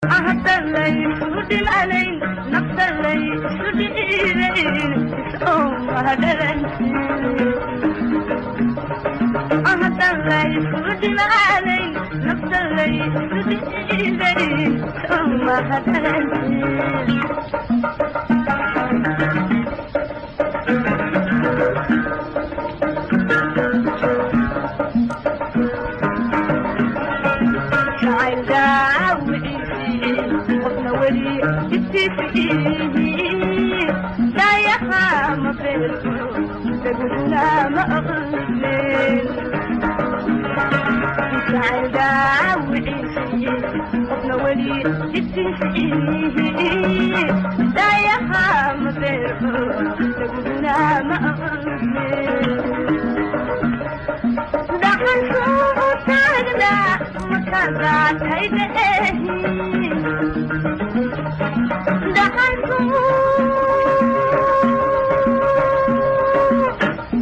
Haddaan laysu dhimanayn, nafta laysu dhiibayn, isoo haddaan laysu dhimanayn, nafta laysu dhiibayn, isoo mahadhalantiin. Jacayl daawiciisii qofna weli dhibtiisiihi, daayaha ma beelko, dhaguna ma aqlin. Jacayl daawiciisii qofna weli dhibtiisiihi, daayaha ma beelko, dhaguna ma aqlin. Dhaxanku taagnaa makadaatayda ehi,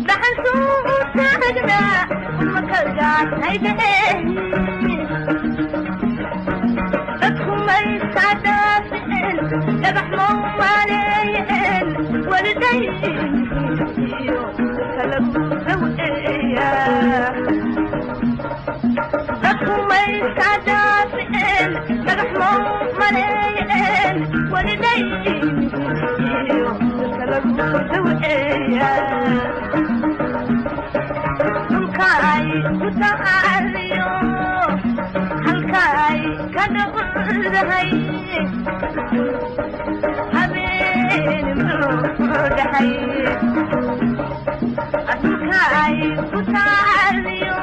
dhaxanku taagnaa makadaatayda ehi. Dadku maysa dhaaficeen, dhagax mau maleeyeen, walidayniyo kalagu daweeya. Dadku maysa dhaaficeen, dhagax mau maleeyeen, walidayniyo kalagu daweeya. Dhulka ay ku tacaaliyo halka ay ka dhaqdahay, habeen muxuu dhaxay. Dhulka ay ku tacaaliyo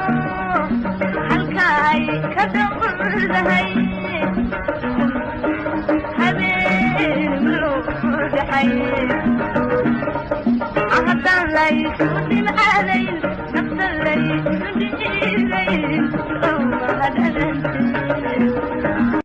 halka ay ka dhaqdahay, habeen muxuu dhaxay. Haddaan laysu dhimcadayn,